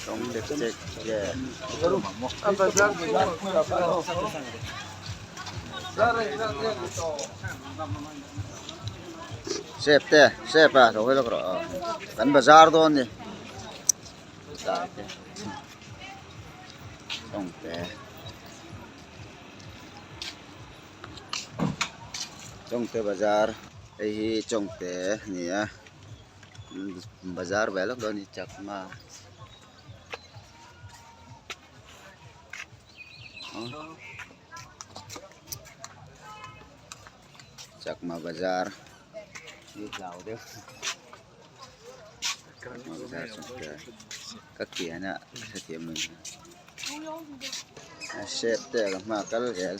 Chawngte check che Sep te sep a lo hawi lawk rawh aw kan bazar dawn a ni tlai te Chawngte. Chawngte bazar hei hi Chawngte a ni a bazar ve lawk dawn a ni chakma chakma bazar hi hlau deuh chakma bazar chawngte ka kian a hrethiam lo. A shape te ka hma kal zel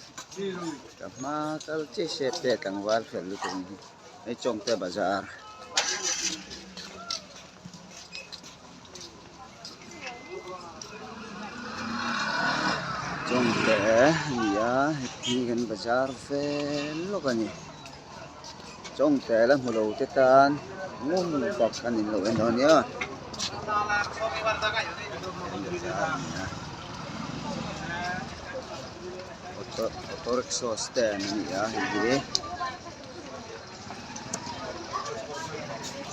ka hma kal chiah shape te tlangval fel lutuk ang hi hei chawngte bazar chawngte a ni a heti kan bazar vel lawk a ni chawngte la hmu lo te tan ngun tak a ni lo en dawn nia. Auto auto rickshaw stand a ni a hei hi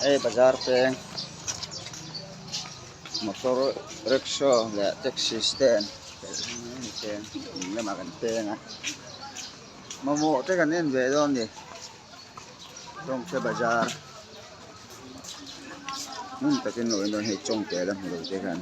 hei bazar peng motor rickshaw leh taxi stand ding lamah kan peng a mamawh te kan en ve dawn a ni Chawngte bazar hmun takin lo en dawn hei Chawngte la hmu lo te khan.